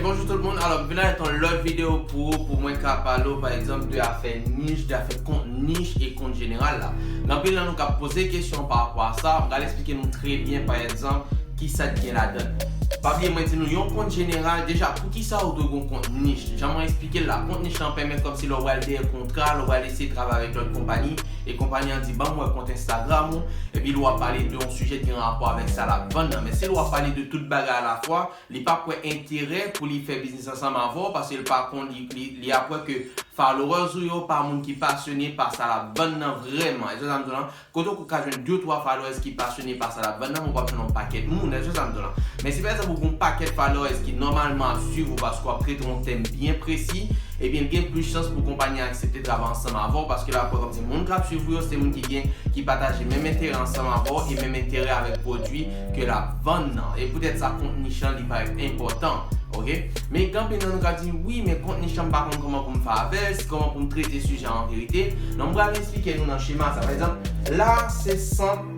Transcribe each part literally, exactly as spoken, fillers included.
Bonjou tout moun, alò m vin avèk yon lòt videyo pou ou, pou mwen ka pale w pa egzanp de afè nich, de afè kont nich e kont jeneral la. Gen anpil nan nou k ap poze kesyon pa rapò a sa, m pral eksplike nou trè byen pa egzanp kisa k gen ladan l. Pa bliye mwen di nou yon kont jeneral, deja poukisa ou dwe gen yon kont nich? Jan mwen eksplike l la, kont nich lan pèmèt kòmsi lè w pral dèyè kontra, lè w pral eseye travay avèk lòt konpayi, e konpayi an di ban m wè kont Instagram ou, epi lè w ap pale de yon sijè ki gen rapò avèk sa l ap vann nan. Men si lè w ap pale de tout bagay alafwa, li p ap wè enterè pou li fè biznis ansanm avè w, paske li pa konn, li, li, li ap wè ke followers ou yo pa moun ki pasyone pa sa l ap vann nan vrèman. E sa m di w lan, kote w ka jwenn de twa followers ki pasyone pa sa l ap vann nan, men w p ap jwenn yon pakèt moun, e sa m di w lan. Men si pa egzanp ou gen yon pakèt followers ki nòmalman ap swiv ou paske w ap trete yon tèm byen presi, ebyen gen plis chans pou konpayi an aksepte travay ansanm avè w, paske l ap wè kòmsi moun k ap swiv ou yo se moun ki gen, ki pataje menm enterè ansanm avè w e menm enterè avèk pwodui ke l ap vann nan. E poutèt sa kont nich lan li parèt enpòtan. Ok? Men gen anpil nan nou k ap di, wi, men kont nich lan m pa konn kòman pou m fè avè l, kòman pou m trete sijè an verite. Non, m pral eksplike nou nan chema sa. Pa egzanp, la se sant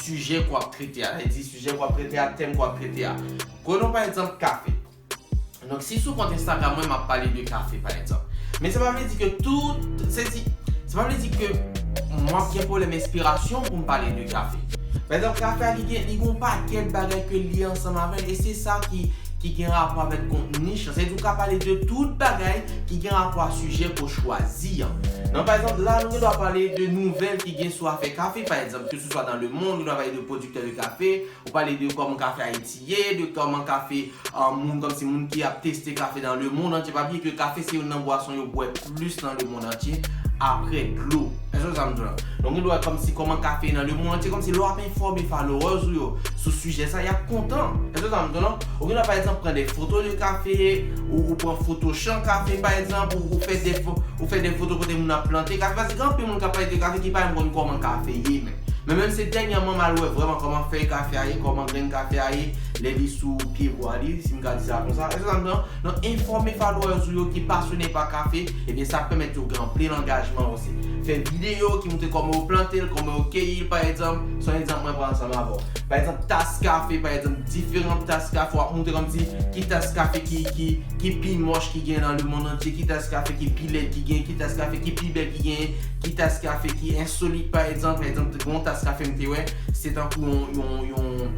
sijè ke w ap trete a. Sa vle di sijè ke w ap trete a, tèm ke w ap trete a. Pran pa egzanp kafe. Donk, si sou kont Instagram mwen, m ap pale de kafe, pa egzanp. Men sa pa vle di ke tout, se di, sa pa vle di ke mwen ap gen pwoblèm enspirasyon pou m pale de kafe. Pa egzanp, kafe a, li gen, li gen yon pakèt bagay ke l lye ansanm avè l, e se sa ki, ki gen rapò avèk kont nich lan. Sa vle di ou ka pale de tout bagay ki gen rapò a sijè ke w chwazi an. Non, pa egzanp, la, nou gen dwa pale de nouvèl ki gen sou afè kafe, pa egzanp, ke se swa nan lemonn, nou gen dwa pale de pwodiktè de kafe, ou pale de kòman kafe Ayiti ye, de kòman kafe, um, moun kòmsi moun ki ap teste kafe nan lemonn antye. Pa bliye ke kafe se youn nan bwason yo bwè plis nan lemonn antye apre dlo. Èske w sa m di w lan? Donk, ou dwe wè kòmsi kòman kafe ye nan lemonn antye, kòmsi lè w ap enfòme followers ou yo sou sijè sa, y ap kontan. Èske w sa m di w lan? Ou gen dwa, pa egzanp, pran de foto de kafe, ou, ou pran foto chan kafe, pa egzanp, ou, ou fè de fo-, ou fè de foto kote moun ap plante kafe. Paske gen anpil moun k ap pale de kafe ki pa menm konn kòman kafe ye, men. Men menm se dènyèman m al wè vrèman kòman fèy kafe a ye, kòman grenn kafe a ye, lè li sou pyebwa li, si m ka di sa konsa. Èske w sa m di w lan? Donk, enfòme followers ou yo ki pasyone pa kafe, ebyen, sa ap pèmèt yo gen anpil angajman osi. Fè videyo ki montre kòman yo plante l, kòman yo keyi l, pa egzanp, se yon egzanp mwen pran ansanm avè w. Pa egzanp, tas kafe, pa egzanp, diferan tas kafe, w ap montre kòmsi ki tas kafe ki, ki, ki pi mòch ki gen nan lemonn antye, ki tas kafe ki pi lèd ki gen, ki tas kafe ki pi bèl ki gen, ki tas kafe ki ensolit, pa egzanp, pa egzanp, gen yon tas kafe m te wè, se tankou yon, yon, yon,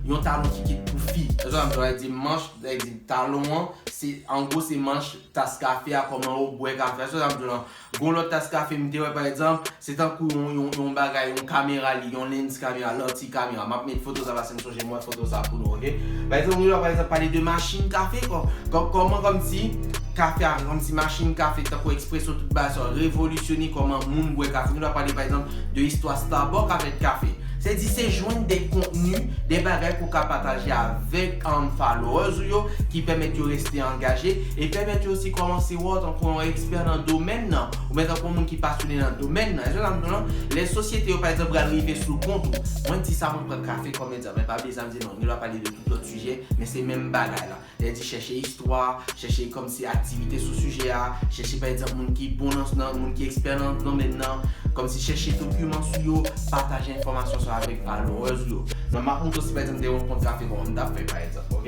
yon talon ki kit pou fi. Èske w sa m di w lan? Di manch, sa vle di talon an, se, an gwo, se manch tas kafe a, kòman yo bwè kafe a. Èske w sa m di w lan? Gon lòt tas kafe m te wè, pa egzanp, se tankou yon, yon, yon bagay, yon kamera li, yon lens kamera, lanti kamera. M ap met foto sa paske m sonje m wè foto sa pou nou, ok? Pa egzanp, ou gen dwa, pa egzanp, pale de machin kafe, kò-, kò-, kòman kòmsi kafe a, kòmsi machin kafe, tankou espresso, tout bagay sa, revolisyone kòman moun bwè kafe. Ou gen dwa pale, pa egzanp, de istwa Starbucks avèk kafe. Se di, se jwenn de kontni, de bagay pou w ka pataje avèk, um, followers ou yo, ki pèmèt yo reste angaje, e pèmèt yo osi kòmanse wè w tankou yon ekspè nan domèn nan, oubyen tankou yon moun ki pasyone nan domèn nan. Èske w sa m di w lan? Lè sosyete yo, pa egzanp, pral rive sou kont ou, mwen di sa, mwen pran kafe kòm egzanp, men pa bliye sa m di non, nou la pale de tout lòt sijè, men se menm bagay la. Sa vle di chèche istwa, chèche kòmsi aktivite sou sijè a, chèche pa egzanp moun ki bon nan, nan, moun ki ekspè nan domèn nan, kòmsi chèche dokiman sou yo, pataje enfòmasyon sa yo avèk followers ou yo. Donk, m ap montre w si pa egzanp te yon kont kafe kòman m t ap fè pa egzanp, ok?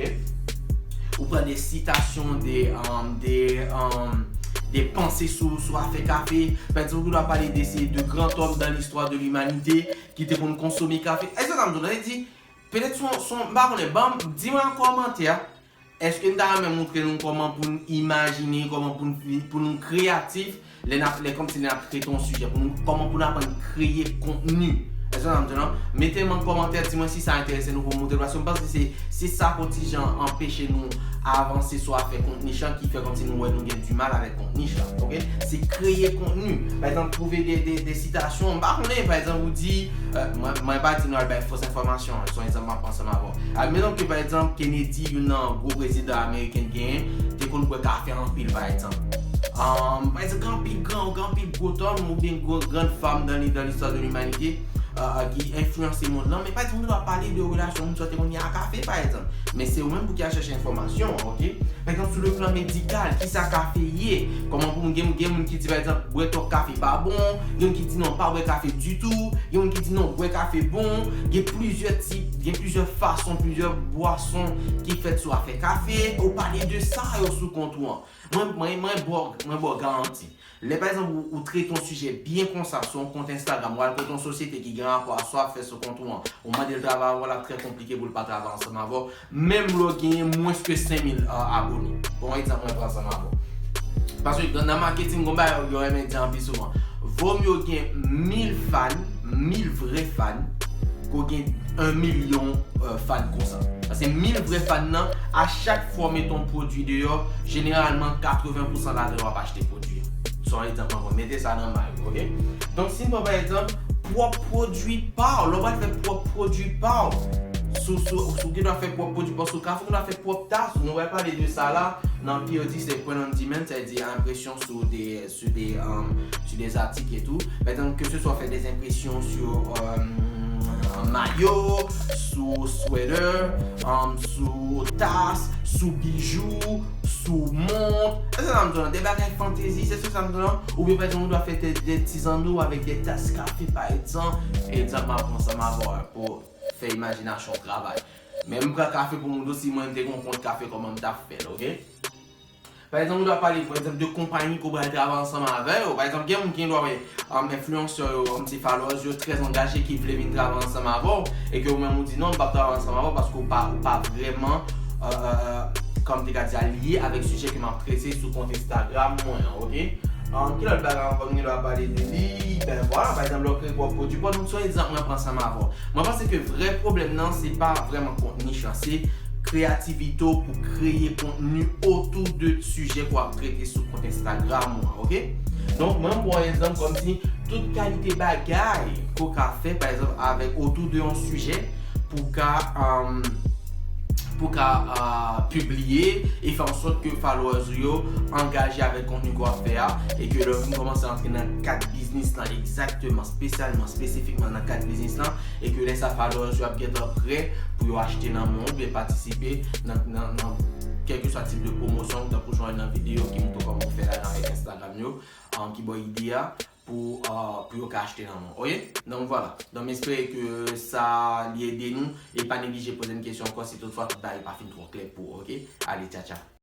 Ou pran de sitasyon, de, um, de, um, de panse sou, sou afè kafe. Pa egzanp, ou dwe pale de se de gran òm dan listwa de limanite ki te konn konsome kafe. Èske w sa m di w lan? Sa vle di, petèt se yon, se yon, m pa konnen, ban m, di mwen an kòmantè a. Èske n ta renmen montre nou kòman pou n imajine, kòman pou n, pou nou kreyatif, lè n ap, lè kòmsi lè n ap trete yon sijè, pou nou, kòman pou n aprann kreye kontni? Èske w sa m di w lan? Mete m an kòmantè, di mwen si sa enterese nou pou m montre l, paske m panse se, se sa k yon ti jan anpeche nou avanse sou afè kont nich lan, ki fè kòmsi nou wè nou gen dimal avèk kont nich lan, ok? Se kreye kontni. Pa egzanp, twouve de, de, de sitasyon, m pa konnen, pa egzanp, ou di, euh, mwen, mwen pa di nou al bay fos enfòmasyon, se yon egzanp m ap pran ansanm avè w. Admeton ke, pa egzanp, Kennedy, youn nan gwo prezidan ameriken genyen, te konn bwè kafe anpil, pa egzanp. Um, pa egzanp, gen anpil gran, gen anpil gwo tòm oubyen gwo, grann fanm dan li, dan listwa de limanite. uh, ki enfliyanse mond lan, men pa egzanp, nou ta pale de relasyon moun sa te konn gen a kafe, pa egzanp. Men se ou menm pou ki al chèche enfòmasyon an, oke? Pa egzanp, sou le plan medikal, kisa kafe ye? Kòman pou moun, gen, gen moun ki di, pa egzanp, bwè twòp kafe pa bon, gen moun ki di non, pa bwè kafe ditou, gen moun ki di non, bwè kafe bon, gen plizyè tip, gen plizyè fason, plizyè bwason ki fèt sou afè kafe. Ou pale de sa yo sou kont ou an. Mwen, mwen, mwen ba w, mwen ba w garanti. Lè, pa egzanp, ou, ou trete yon sijè byen konsa sou yon kont Instagram, ou al kote yon sosyete ki gen rapò a sa w ap fè sou kont ou an, ou mande l travay avè w, l ap trè konplike pou l pa travay ansanm avè w, menm lè w genyen mwens ke senk mil, uh, abone. Bon, egzanp, mwen pran ansanm avè w. Paske nan, nan maketing, gon bagay yo renmen di anpil souvan. Vo mye w gen mil fan, mil vrè fan, ke w gen yon milyon, uh, fan konsa. Paske mil vrè fan nan, a chak fwa w mete yon pwodui deyò, jeneralman, katreven pousan ladan yo ap achte pwodui an. Se yon egzanp ankò, mete sa nan may ou, oke? Donk, si n pran pa egzanp, pwòp pwodui pa w, lè w pral fè pwòp pwodui pa w, sou, sou, sou ki dwa fè pwòp pwodui pa w, sou kafe, ou dwa fè pwòp tas ou. Nou pral pale de sa la, nan P O D, se print on demand, sa vle di enpresyon sou de, sou de, um, sou de zatik e tou. Pa egzanp, ke se swa fè de enpresyon sou, um, mayo, sou sweater, um, sou tas, sou bijou, sou mont. Se sa m di w lan, de bagay fantezi, se sa m di w lan. Oubyen, pa egzanp, ou dwa fè de, de ti zanno avèk de tas kafe, pa egzanp. Egzanp, m ap pran sa, m ap wè pou fè imajinasyon w travay. Men m pran kafe pou moun tou, si mwen m te gen yon kont kafe, kòman m t ap fè l, oke? Pa egzanp, ou dwa pale, pa egzanp, de konpayi ke w pral travay ansanm avè yo. Pa egzanp, gen moun ki gen dwa wè, um, enfliyansè yo, um, ti followers yo trè angaje ki vle vin travay ansanm avè w, e ke ou menm ou di non, m p ap travay ansanm avè w paske ou pa, ou pa vrèman, euh, euh, euh, kòm te ka di, aliye avèk sijè ke m ap trete sou kont Instagram mwen an, oke? Um, ki lòt bagay ankò nou gen dwa pale de li? Ben, vwala, pa egzanp, lè w kreye pwòp pwodui pa w, donk se yon egzanp mwen pran ansanm avè w. Mwen panse ke vrè pwoblèm nan, se pa vrèman kont nich lan, se kreyativite w pou kreye kontni otou de sijè ke w ap trete sou kont Instagram ou an, oke? Donk, mwen, m pran egzanp kòmsi tout kalite bagay ke w ka fè, pa egzanp, avèk otou de yon sijè pou w ka, um, pou w ka, uh, pibliye e fè an sòt ke followers ou yo angaje avèk kontni ke w ap fè a, e ke lè w fin kòmanse antre nan kad biznis lan egzakteman, espesyalman, espesifikman nan kad biznis lan, e ke lè sa followers yo ap gentan prè pou yo achte nan men w oubyen patisipe nan, nan, nan kèlkeswa tip de pwomosyon, tankou jan w wè nan videyo ki montre w kòman pou fè lajan avèk Instagram yo, um, ki ba w ide a pou, uh, pou yo ka achte nan men w. Oke? Donk, vwala. Donk, m espere ke sa li ede nou. E pa neglije poze m kesyon ankò si toutfwa tout bagay pa fin twò klè pou ou, oke? Ale, tcha, tcha.